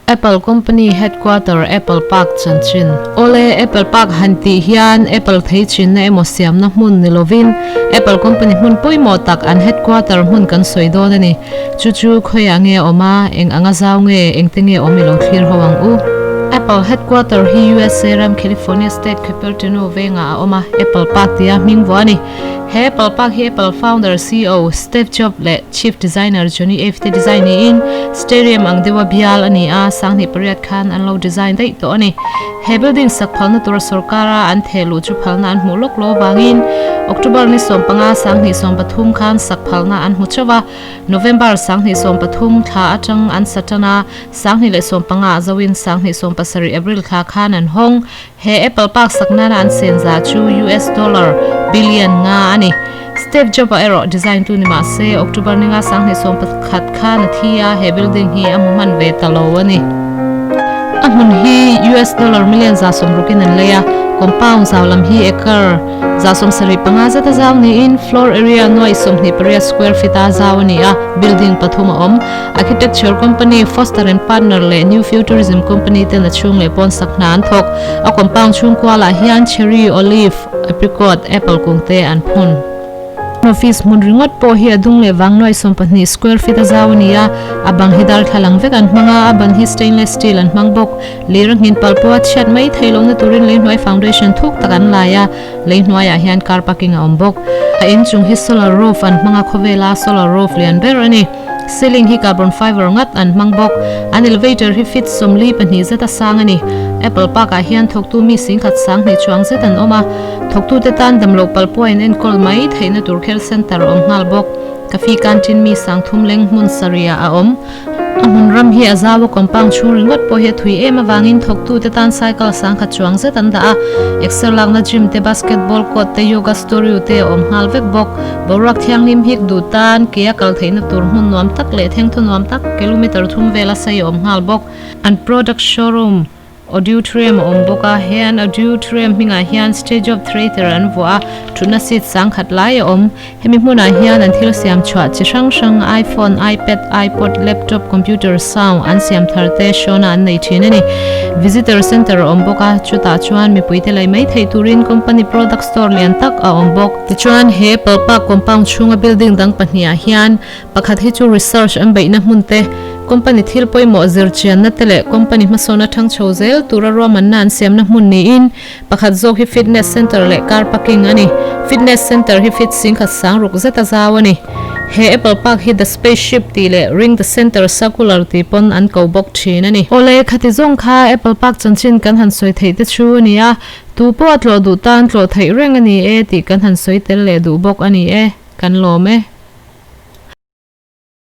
Apple company headquarter Apple Park chanchin. Awle, Apple Park han tih hian Apple thei chinna emaw siamna hmun ni lovin Apple company hmun pawimawh tak an headquarter hmun kan sawi dawn a ni. Chu chu khawiah nge a awm a, eng anga zau nge, engte nge awm i lo thlir ho ang u. Apple headquarter hi USA ram California state Cupertino vengah a awm a, Apple Park tia hming vuah a ni. He Apple Park hi Apple founder CEO Steve Jobs leh Chief Designer Jony Ive te design niin stadium ang deuha bial a ni a, 2008 khan an lo design daih tawh a ni. He building sak phalna tura sorkara an theh luh chu phalna an hmuh lawk lo avangin October ni 15, 2013 khan sak phalna an hmu chauh a, November 2013 thla atang an sa tan a, 2015 ah zoin 2017 April thla khan an hawng. He Apple Park sak nana an sen zah chu US dollar billion nga a ni. Steve Jobs-a erawh design tu ni mah se, October ninga 2011 khan a thi a, he building hi a hmu hman ve ta lo a ni. A hmun hi US dollar million 160 in an lei a, compound zau lam hi acre 75 zeta zau niin floor area nuai 28 square feet a zau a ni a, building pathum a awm. Architecture company Foster and Partner leh New Futurism company ten a chhung leh pawn sak hna an thawk. A compound chhung kualah hian cherry, olive, apricot, apple kung te an phun. Office hmun ringawt pawh hi a dung leh vang nuai 12 square feet a zau a ni a, a bang hi darthlalang vek an hmang a, a ban hi stainless steel an hmang bawk. Lir a nghin palh pawha chhiat mai thei lohna turin lei hnuai foundation thuk tak an lai a, lei hnuaiah hian car parking a awm bawk. A inchung hi solar roof an hmang a, khawvela solar roof lian ber a ni. Ceiling hi carbon fiber ngat an hmang bawk. An elevator hi feet 42 zet a sang a ni. Apple Park ah hian thawktu mi singkhat 2000 chuang zet an awm a. Thawktute tan damloh palh pawh in enkawl mai theihna tur health center a awm nghal bawk. Cafe canteen mi 3000 leng hmun sarih ah a awm. A hmun ram hi a zau a compound chhung ringawt pawh hi a thui em avangin thawktute tan cycle 10,000 chuang zet an dah a. Exer lakna gym te, basketball court te, yoga studio te a awm nghal vek bawk. Boruak thianghlim hik duh tan ke a kal theihna tur hmun nuam tak leh thengthaw nuam tak kilometer thum vela sei a awm nghal bawk. An product showroom Auditorium a awm bawk a, he an auditorium hmingah hian Stage of Theatre an vuah a, thutna seat 10,000 lai a awm. Hemi hmunah hian an thil siam chhuah chi hrang hrang iPhone, iPad, iPod, laptop, computer, sound an siam thar te showna an nei thin a ni. Visitor Centre a awm bawk a, chutah chuan mipuite lei mai theih turin company product store lian tak a awm bawk. Tichuan he Palpak compound chhunga building dang pahnih ah hian Pakhat hi chu research an beihna hmun te, company thil pawimawh zir chianna te leh company hmasawn atang chho zel tura ruahmanna an siamna hmun niin pakhat zawk hi fitness center leh car parking a ni. Fitness center hi fit 10,600 zet a zau a ni. He Apple Park hi The Spaceship tih leh Ring the Center Circular tih pawn an ko bawk thin a ni. Awle, khati zawng kha Apple Park chanchin kan han sawi theih te chu a ni a, tu pawh a tlawh duh tan tlawh theih reng a ni e tih kan han sawi tel leh duh bawk a ni e. Kan lawm e.